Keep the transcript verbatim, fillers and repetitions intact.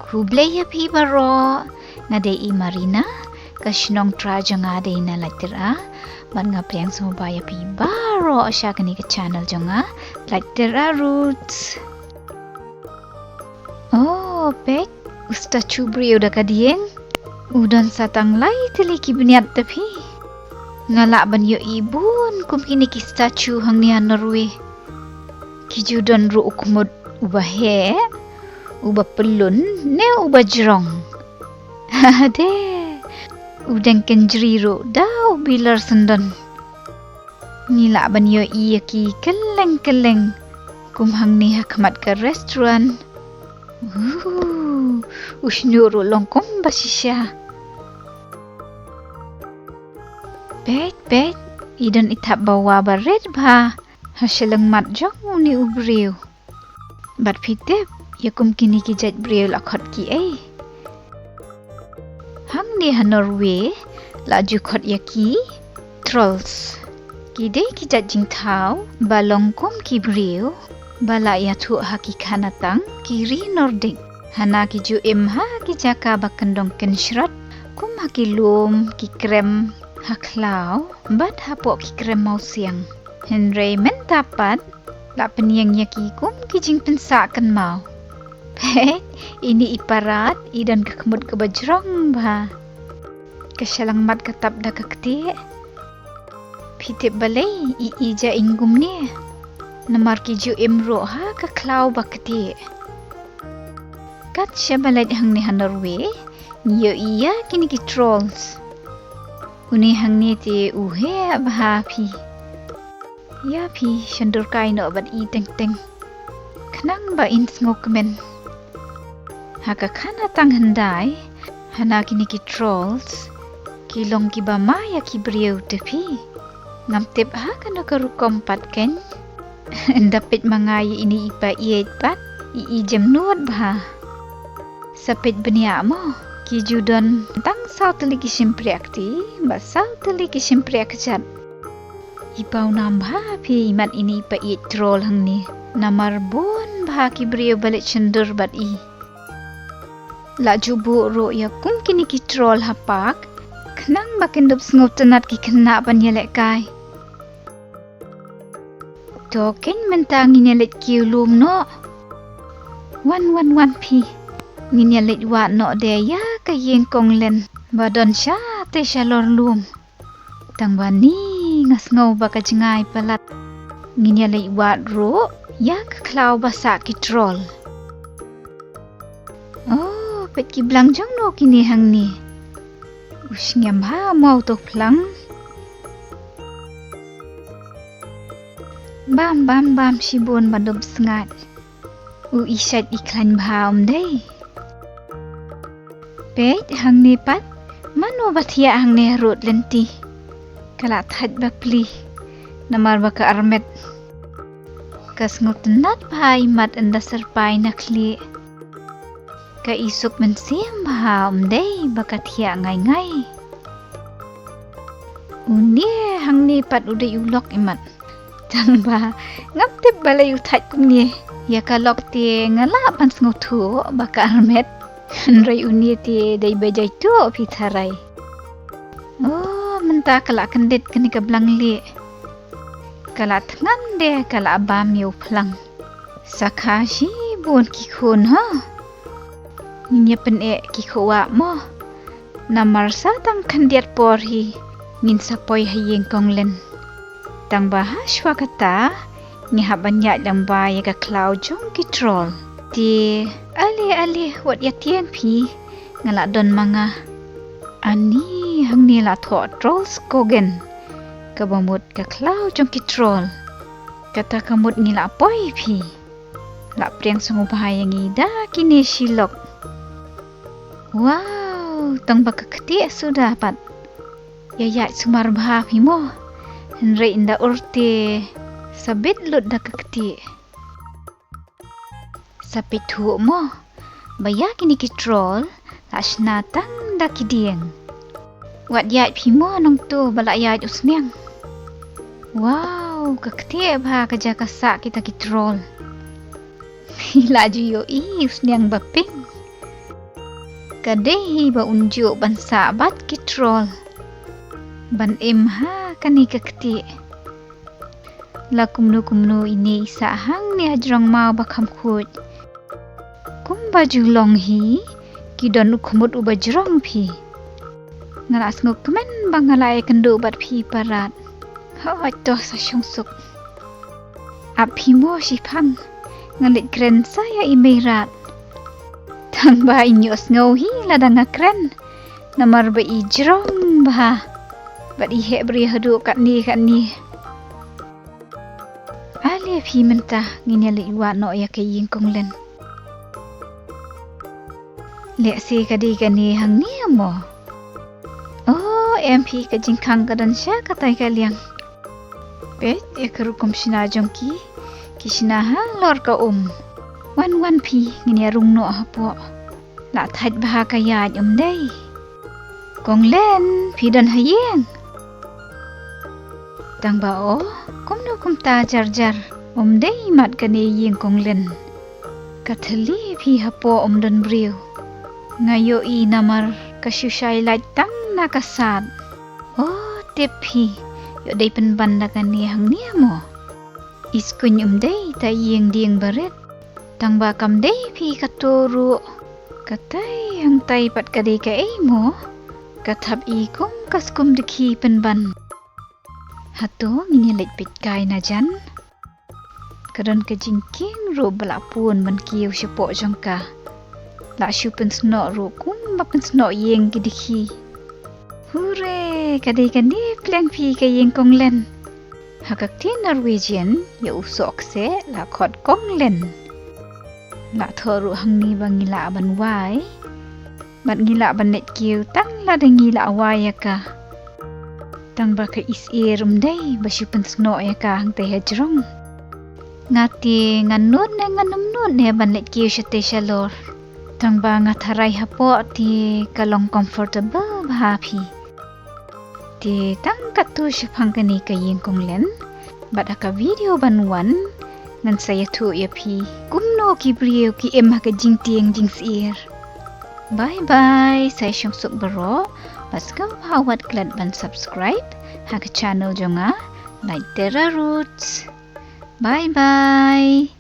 Khublei ïa phi baroh, nga dei i Marina, ka shnong Trai jong nga dei na Laittyra, bad nga pdiang sngewbha ïa phi baroh sha kane ka channel jong nga, Laittyra Roots. Oh, peit, u statue briew da ka dieng. U don sa tang lai tylli ki bniat te phi. Nga lah ban ïohi bun kum kine ki statue hangne ha Norway. Ki ju don ruh u khmut uba heh, uba pyllun, ne uba jrong. Hade, u deng kynjri ruh da u bilar syndon. Ngi lah ban ïohi ïa ki kylleng kylleng kum hangne ha khmat ka restaurant. Uh, u shñiuh ruh long kum ba shisha. Peit, peit, i don i thap ba wa ba rit bha ha shyllangmat jong une u briew. Bad phi tip ïa kum kine ki jait briew la khot kiei? Hangne ha Norway la ju khot ïa ki trolls. Ki dei ki jait jingthaw ba long kum ki briew ba la ïathuh ha ki khanatang ki ri Nordic. Hana ki ju im ha ki jaka ba kyndong kynshrot, kum ha ki lum, ki krem, ha khlaw, bad hapoh ki krem mawsiang. Hynrei mynta pat la pynïeng ïa ki kum ki jingpynsah kynmaw. Peit, ine i parat, i don ka khmut kaba jrong bha. Ka shyllangmat ka tap da ka ktieh. Phi tip balei i ïeit ïa i kumne? Namar ki ju im ruh ha ka khlaw ba ktieh. Kat shaba leit hangne ha Norway, ngi ïohi ïa kine ki trolls. Une hangne te u heh bha phi. Ïa phi, sngewdon kai noh bad i teng teng. Khnang ba in sngewkmen. Ha ka khanatang hyndai, hana kine ki trolls, ki long kiba ma ïa ki briew te phi. Ngam tip ha kano ka rukom pat kein. Ynda peit ma nga ïa ine i païeit pat, i i jemnud bha. Sa peit bniah mo, ki ju don tang saw tylli ki shympriah kti, bad saw tylli ki shympriah kjat. I pawnam bha phi imat ine i païeit troll hangne. Namar bun bha ki briew ba leit shondur bad i. La ju buh ruh ïa kum kine ki troll ha park, khnang ba kin dup sngewtynnat ki khynnah ban ïalehkai. To kein mynta ngin ïaleit kiew lum noh. Wan, wan, wan phi. Ngin ïaleit wad noh de ïa ka ïing konglen ba don shatei shalor lum. Tang ba ni nga sngew ba ka jngai palat. Ngin ïaleit wad ruh ïa ka khlaw ba sah ki troll. Oh, peit ki blang jong no kine hangne. U sngem ha mo uto u phlang. Bam, bam, bam shibun ban dup sngat. U i shait i khlaiñ bha um dei. Peit hangne pat, mano ba thiah hangne ha rud lynti. Ka la thait ba pli, namar ba ka armet. Ka sngewtynnat bha imat ynda syrpai na khlieh. Ka isuk mynsiem bha um dei ba ka thiah ngai ngai. Une hangne pat u dei u lok imat. Tang ba ngam tip balei u thait kumne. Ïa ka lok te nga lah ban sngewthuh ba ka armet. Hynrei une te dei ba jaituh phi tharai. Oh, mynta ka la kyndit kane ka blang lieh. Ka la thngan de ka la bam ïa u phlang. Sa kha shibun ki khun ha. Ngin ïa pyneh ki khuwa mo. Namar sa tang khyndiat por hi ngin sa poi ha ïing konglen. Tang ba ha shwa kata ngi hap ban ïaid lyngba ïa ka khlaw jong ki troll. Te ale ale wat ïa tieng phi, nga la don ma nga. Ani hangne la thoh Trollskogen. Kaba mut ka khlaw jong ki troll. Kata ka mut ngi la poi phi. La pdiang sngewbha ïa ngi da kine shi lok. Wow, tang ba ka ktieh suda pat. Ïa ïaid sumar bha phi mo. Hynrei ynda ur te sa bit lut da ka ktieh. Sa peit thuh mo. Ba ïa kine ki troll la shna tang da ki dieng. Wat ïaid phi mo nangto ba la ïaid u sniang. Wow, ka ktieh bha ka jaka sah kita ki troll. Phi la ju ïohi u sniang ba pink. Ka dei hi ba un juh ban sah bad ki troll ban im ha kane ka ktieh. La kumno kumno ine i sah hangne ha jrong maw ba kham khuid. Kumba ju long hi, ki don u khmut uba jrong phi. Nga la sngewkmen ba nga la ïakynduh bad phi Parat. Hooid to, sa shong suk. Ap phi mo shiphang, nga leit kren sa ïa i Meirat. Tang ba in ïoh sngew hi lada nga kren. Namar ba i jrong bha bad i heh briew haduh katne katne. Ale phi mynta ngin ïa leit wad noh ïa ka ïing Kong Len. Lehse ka dei kane hangne mo. Oh, em phi, ka jingkhang ka don sha katai ka liang. Peit ïa ka rukom shna jong ki, ki shna halor ka um. Wan wan phi, ngin ïa rung noh hapoh. La thait bha ka ïaid, um dei. Kong Len, phi don ha ïing? Tang ba oh, kumno kumta jar jar, um dei mat kane ïing Kong Len. Ka thylli phi hapoh um don briew. Nga ïohi namar ka shu shai light tang na ka sad. Oh, tip phi, ïoh dei pynban da kane hangne mo. Iskuin, um dei, ta ïing dieng barit. Tang ba kam dei phi kato ruh. Katai hangtai pat ka dei kaei mo? Ka thap i kum ka skum dkhie pynban. Hato ngin ïa leit peit kai na jan. Ka don ka jingkieng ruh ba la pun ban kiew shapoh jong ka. La shu pynsnoh ruh kumba pynsnoh ïing ki dkhie. Hure, ka dei kane pleng phi ka ïing Kong Len. Ha ka ktien Norwegian ïa u sohkseh la khot Kong Len. La thoh ruh hangne ba ngi lah ban wai. Bad ngi lah ban leit kiew tang lada ngi lah wai ïa ka. Tang ba ka isyier, um dei, ba shu pynsnoh ïa ka hangtai ha jrong. Nga te ngan nud ne ngan ym nud ne ban leit kiew shatei shalor. Tang ba nga tharai hapoh te ka long comfortable bha phi. Te tang katto shaphang kane ka ïing Kong Len. Bad ha ka video ban wan ngan sa ïathuh ïa phi kumno ki briew ki im ha ka jingtieng jingsyier. Bye bye, sa shong suk baroh. Bad sngewbha wat klet ban subscribe ha ka channel jong nga, Light Terra Roots. Bye bye.